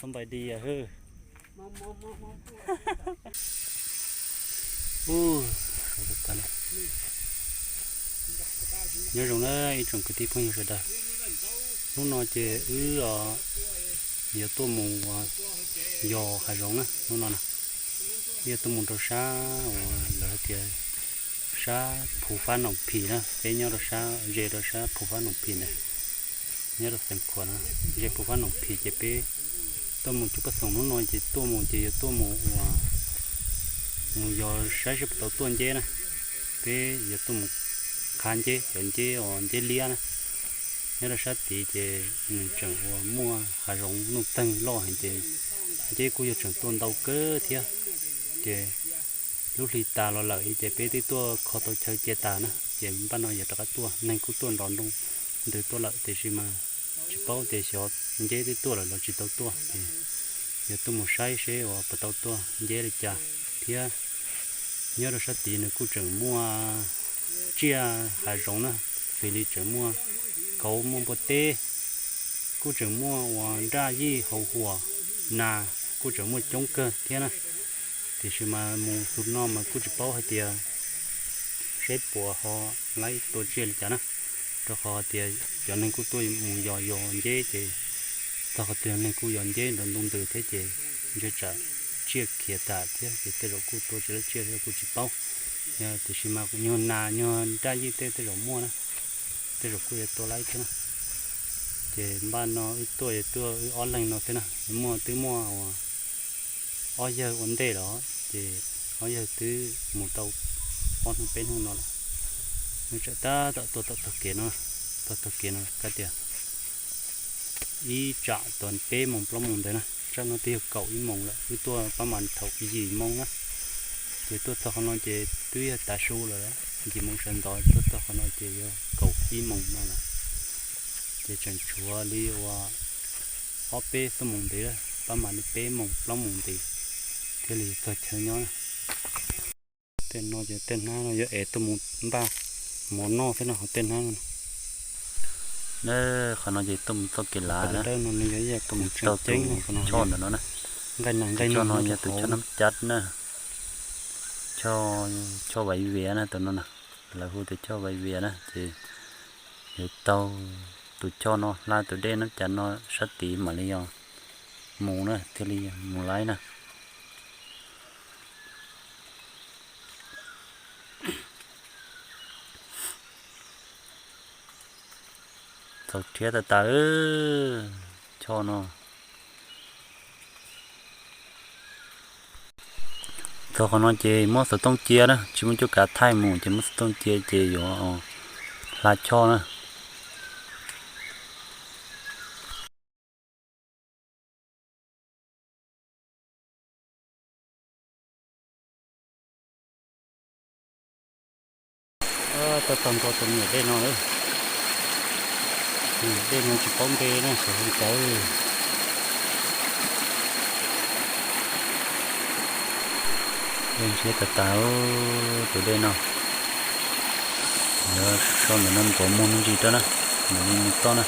Somebody hwb. Ub, nyob zoo na ib tsoom kwv tij phooj ywg sawv daws. Hnub no ces wb yuav tuaj mus yos hav zoov na hnub no na. Wb yuav tuaj mus rau sab uas lawv hais tias sab Phu Fab Noom Phim na, peb nyob rau sab ze rau sab Phu Fab Noom Phim ntawd, nyob rau xeev Khuam no, ze Phu Fab Noom Phim ces peb tuaj mus cuj pab xoom hnub no ces tuaj mus ces yuav tuaj mus ua mus yos saib seb puas tau tuaj nceb na. Peb yuav tuaj mus qhab nceb, cov nceb uas nceb liab na. Nyob rau sab tid ces nws tseem uas muaj hav zoov nuj teeg loj heev ces nceb kuj yog tseem tuaj ntau kawg thiab. Ces lub hli tas los lawm ces peb twb tuaj kho tau chaw cia tas na, ces npaj no yuav rov qab tuaj, neeg kuj tuaj nrov nroo ntws tuaj lawm tiam sis mas tsis paub tias xyov nceb twb tuaj lawm los tsis tau tuaj ces yuav tuaj mus saib seb uas puas tau tuaj nceb li cas thiab. Nyob rau sab tid nws kuj tseem muaj tsiaj hav zoov na, xws li tseem muaj kauv, muaj npua teb, kuj tseem muaj uas nraj yij hauv huam, nas kuj tseem muaj coob kawg thiab na. Tiam sis mas mus xu no mas kuj tsis paub hais tias seb puas ho laib tua tsiaj li cas na, rau qhov tias cov neeg kuj tuaj mus yos yos nceb ces txog qhov twg neeg kuj yos nceb nrov ntu ntws thiab ces ntshe tsam tsiaj khiav tas thiab ces tej zaum kuj tua tsis laib tsiaj thiab kuj tsis paub. Tiam sis mas nyuag nas nyuag nraj yij tej tej zaum muaj na, tej zaum kuj yuav tua laib thiab na. Ces npaj no wb tuaj yuav tuaj wb ob leeg no xwb na, muaj twb muaj uas ob yawg ua ntej los ces ob yawg twb mus tau ob hnub peb hnub no lawm. Nws tseem tab tom tuaj tom tog kev no, tog tog kev no kab tias ib tsam tau peb moos plaub moos ntawd na, tsam no twb yog kaum ib moos lawm, wb tuaj pab mas thaum yim moos na. Ces tuaj txog qhov no ces twb yog tav su lawm, yim moos sawv ntxov tuaj txog qhov no ces yog kaum ib moos no lawm. Ces tseem tshuav li uas ob peb xuab moos ntev, pab mas li peb moos plaub moos ntev thiaj li txog chaw nyob na. Tej no ces tej hnab no yuav es tuaj mus npaj mov noj xwb no, tej hnab no. Qhov no ces tuaj mus txoj kev lav na, dawb no nws yog ib yam tus mus tseem ceeb no, qhov no yog nqaij nas nqaij no no yog tus choj nab cab na, choj vais vias na tus no na, lawv hu tias choj vais vias na ces yuav taug tus choj no hla tus dej nab cab no sab tid mam li yog mus na, thiaj li mus laib na. Txaus rhiab tas tas, choj no. Txog qhov no ces muab xov tooj cia na, tsis muaj cuab kav thaij mus ces muab xov tooj cia ces yuav hla choj na. Tau tag nrho tus me nyuam dej no lawm. Dej no tsis paub npe na, xyov hu cas. Dej ntshiab tas tas tus dej no. Yuav so ntawm no ntxuav muag me ntsis rau na, mam li mus toj na.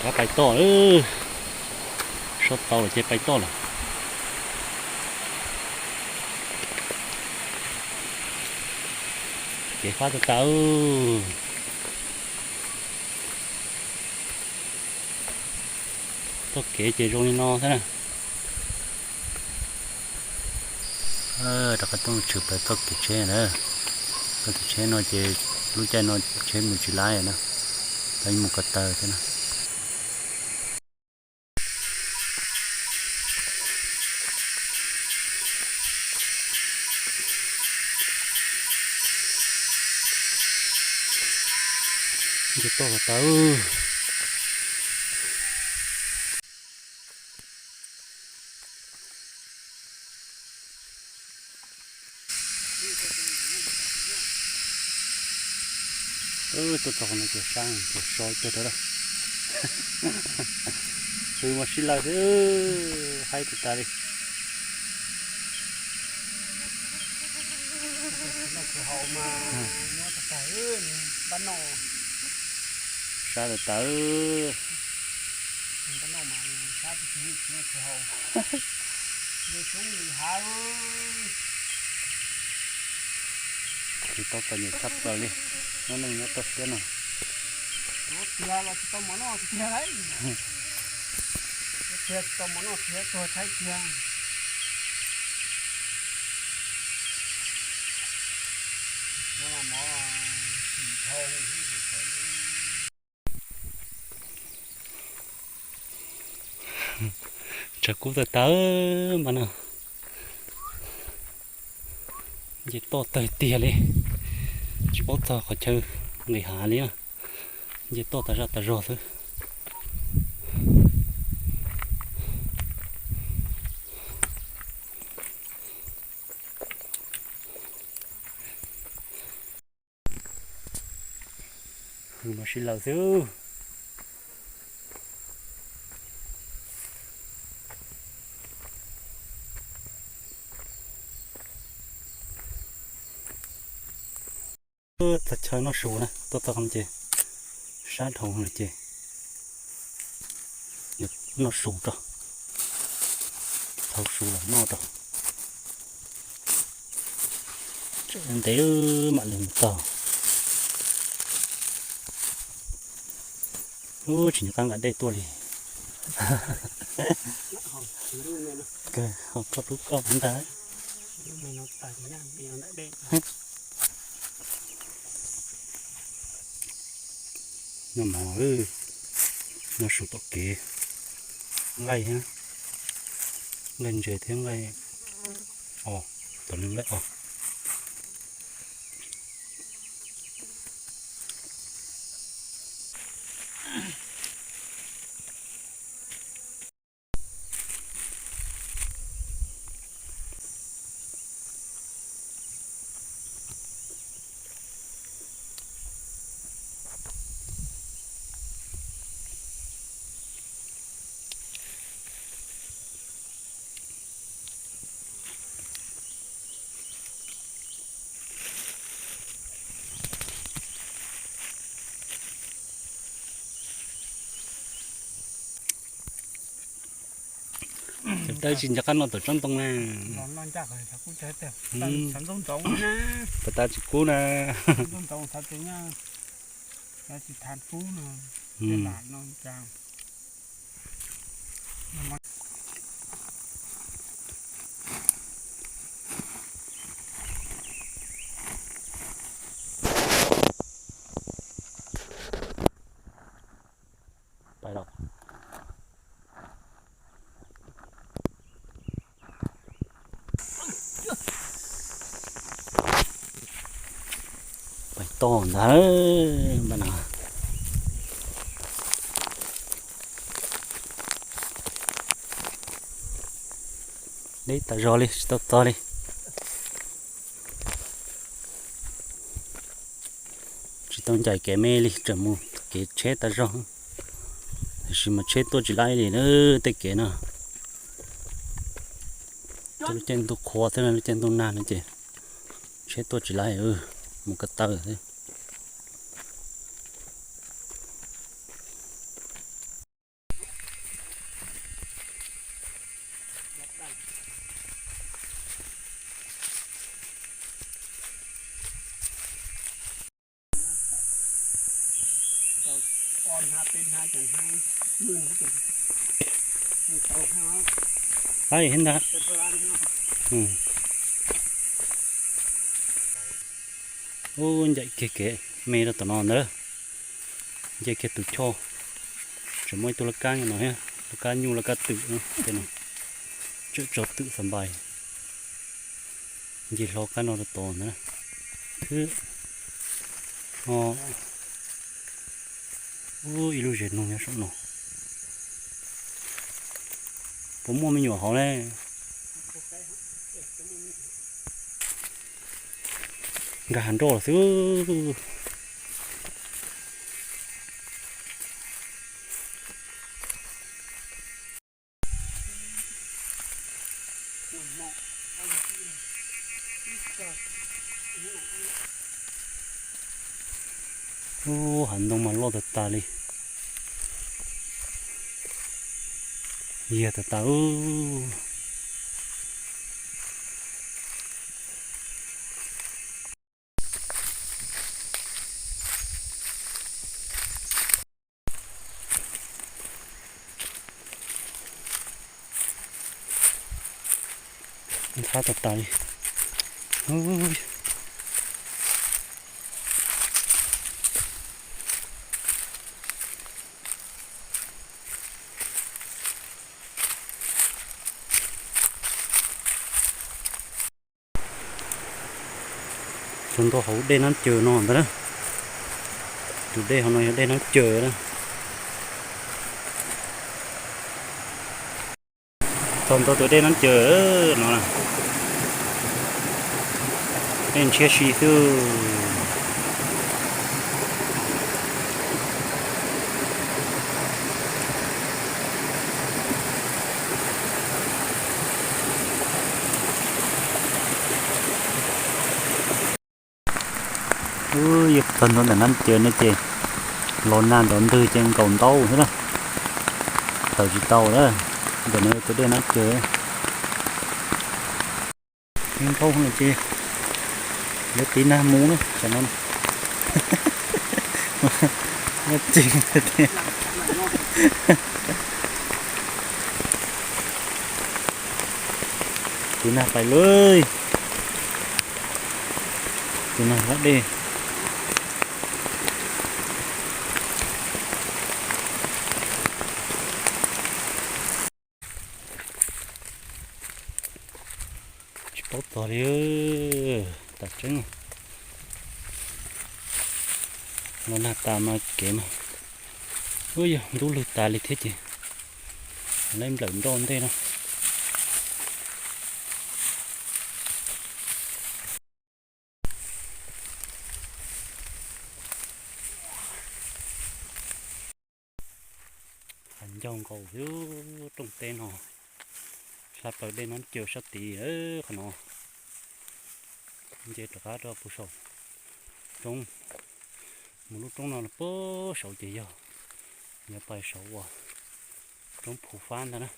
Rov qab pais toj lawm, so tau lawm ces pais toj lawm. Kev fab tas tas. Txoj kev ces zoo li no xwb na. Rov qab tuaj tshwm plaws txoj kev tsheb na. Txoj kev tsheb no ces lub caij no tsheb mus tsis laib na, lawv mus ko taw thiab na. Nce toj tas tas. Tuaj txog qhov no ces sab, ces so ib pliag rau lawm. Hws mas sib laws xwb, haib tas tas li. Sab tas tas. Tsis tau txom nyem tshaj plaws li, lub neej nyob toj siab no. Tiag los tsis tau mov noj tiag lauj. Tiag tsis tau mov noj tiag, tuag tshaib tiag. No mov sim dhau. Tshav kub tas tas mas no. Nce toj tawg tiag li, tsis paub txog qhov chaw nqis hav li na. Nce toj tas zaj tas zog xwb. Hws mas sib laws xwb. Txog chaw noj su na, tuaj txog no ces sab dhau no ces noj su rau, thau su los noj rau. Ntev mam li mus txog. Ub, tsis nco qab nqa dej tuaj li. Koj lub koj ntag. Noj mov, noj su tom kev, nqaij thiab, nqaij ntses thiab nqaij os, tom no nqaij os. Cov tawb tsis nco qab noj tom tsob ntoo na. Puas tas tsis kub na. Pais los. Pais toj ntag npaj no. Deb tas zog li tsis tau txog li. Tsis tau ncaim kev me li, tseem mus kev tsheb tas zog. Tiam sis mas tsheb tuaj tsis laib li na tej kev no. Tuaj lub caij ntuj qhua thiab lub caij ntuj nag no ces tsheb tuaj tsis laib, mus ko taw xwb. Ai, hen ntag. Ub, ncaim kiag kev me rau tom no ntag. Nce kiag tus choj, tseem muaj ib tug laj kab no thiab, laj kab nyuj laj kab twm no, tseem tso twm xas npais. Nce hlo kab no rau tod ntag. Thwb, o, ub, ib lub zes noog nyob saum no. Puas muaj me nyuam hauv ne? Nkag hav nroj lawm xwb. Ub, hav ntoo mas loj tag tas li, yag tag tas. Ntxhab tag tas li. Txog ntua hauv dej Nab Caws no ntag na. Tus dej hauv no yog dej Nab Caws na. Txog ntua tus dej Nab Caws no, dej ntshiab si xwb. Ub, yog txog ntua ntawm Nab Caws no ces los nag nrov ntwg ces nkaum ntaub xwb na, tawm tsis tau lawm. Ntawm no yog tus dej Nab Caws. Nkaub no ces yuav tiv nag mus na, tam no. Tsis, tiv nag pais lawm. Tiv nag hab dej. Tsis paub txog li, tam tseeb. Los nag tas mas kev mas, ub, yog ntub lwg tas li thiab ces lawv nplawm nroj ntej no. Hav ncauj nkaus xwb, rooj teb no, sab plaws dej Nab Caws sab tid, qhov no. Nce rov qab rau puag saum roob, mus lub roob no los puag saud ces yog, yog pais saud uas roob Phu Fab ntag na.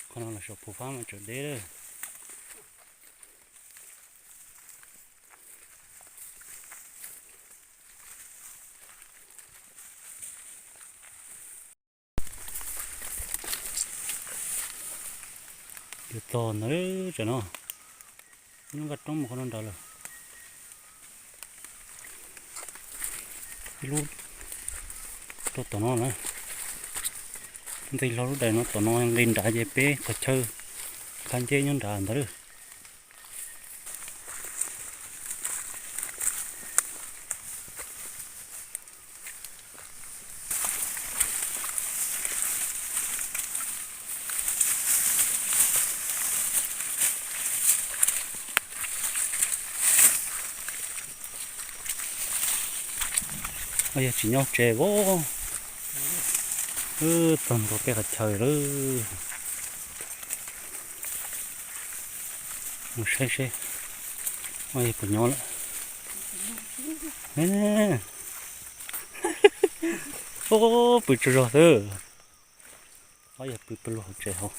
Qhov no los saum Phu Fab mas tseem deb lawm. Yuav txog ntawd tsam no, lub nkaj roob mus qhov no nrad lawm. Ib lub rau tom no na, nqis hlo lub daim no tom no nqis nrad ces peb qhov chaw qab nceb nyob nrad ntawd. Yog tsis nyob tsev as, txog ntua peb qhov chaw lawm. Mus saib seb, yog puas nyob lawm. Pw tsaug zog xwb. Ob yog pw pw lug hauv tsev hauv.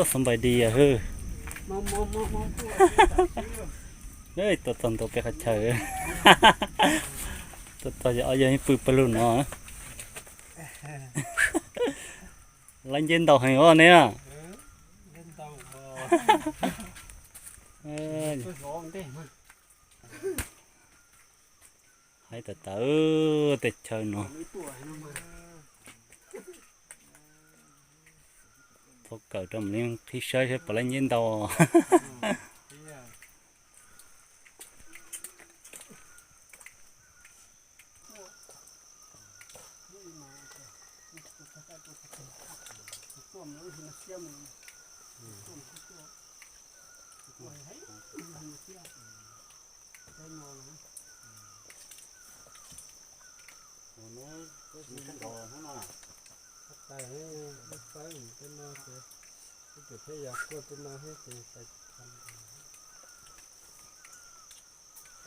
Xab npais di hwb. Tuaj txog ntua peb qhov chaw. Tuaj txog ob yog ib pw pawg lug no. Laib nceb ntau heev os ne. Hais tawv tawv tej chaw no. Txhob kawm rau mam li qhib saib saib puas laib nceb ntau. Tais, tais tej no ces, ib tug thiab yog kuaj tej no thiab ces tais,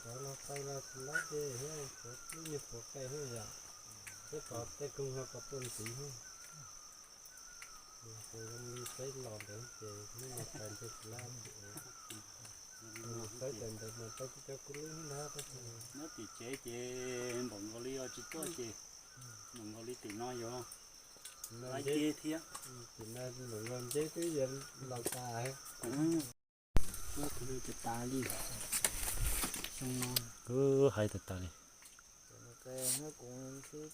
cov no tais los tsis laib ces thiab cov lub nyuag puav qe thiab yom, thiab cov tej koog ho cov tuaj ntxiv thiab. Ces zoo li peb los ntawd ces hnub no tais ntshe tsis laib. Saib tais ntawd mas tais tsis cov kuj lub ntag tab sis nyob tim tsev ces npaum nkaus li os tsis tuaj ces npaum nkaus li tim no yog laib nceb thiab. Tim no npaum nkaus nceb twb yog laus tas. Cov tas li xyoo no. Hais tas tas li. Hnub kuv hlib ces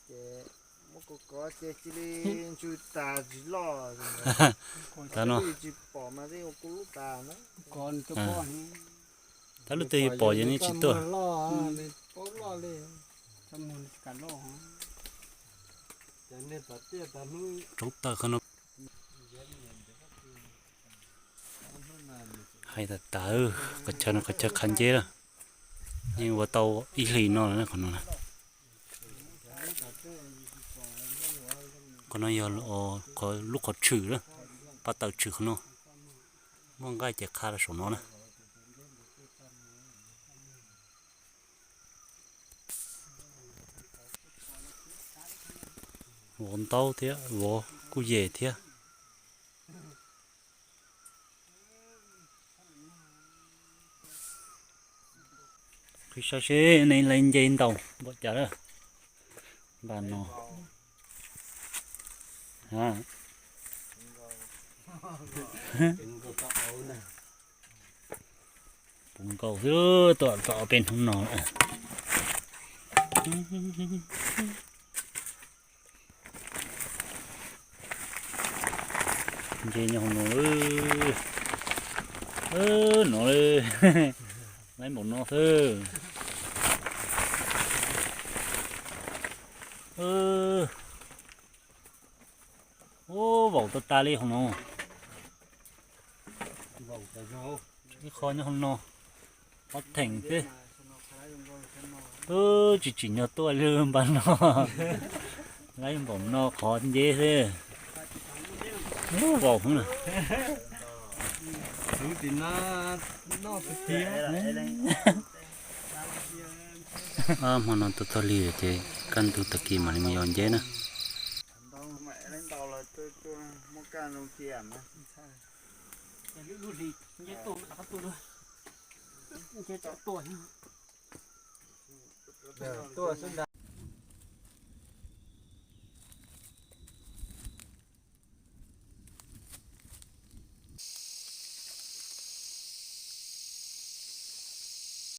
muab kuv kov ces cia li ntsw tas tsis loj. Tsis pom mas kuv lub tas na. Tab lub twg yus pom ces nws tsis tuaj. Loj, nws paub loj li. Roob tawg qhov no. Hais tas tas, qhov chaw no qhov chaw qhav nceb lawm, yeej ua tau ib hlis no lawm qhov no. Qhov no yog lub qhov tshwm lawm, pab tawm tshwm qhov no, muaj nqaij ces qha rau saum no na. Vov ntaub thiab vov kuj yem thiab. Qhib saib seb nej laib nceb ntau npaum cas lawm. Npaj no. Puv nkaus xwb, tuaj tau ob peb hnub no lawm. Nceb nyob hauv no, no laib npaum no xwb. Ub, vaum tag tas li hauv no. Ib qho nyob hauv no, ob theem xwb. Tsis tsim nyog tuaj li npaj no, laib npaum no qhov nceb xwb. Ub, vaum heev na. Hmo no tuaj txog lig ces kaj ntug tag kis mam li mus yos nceb na.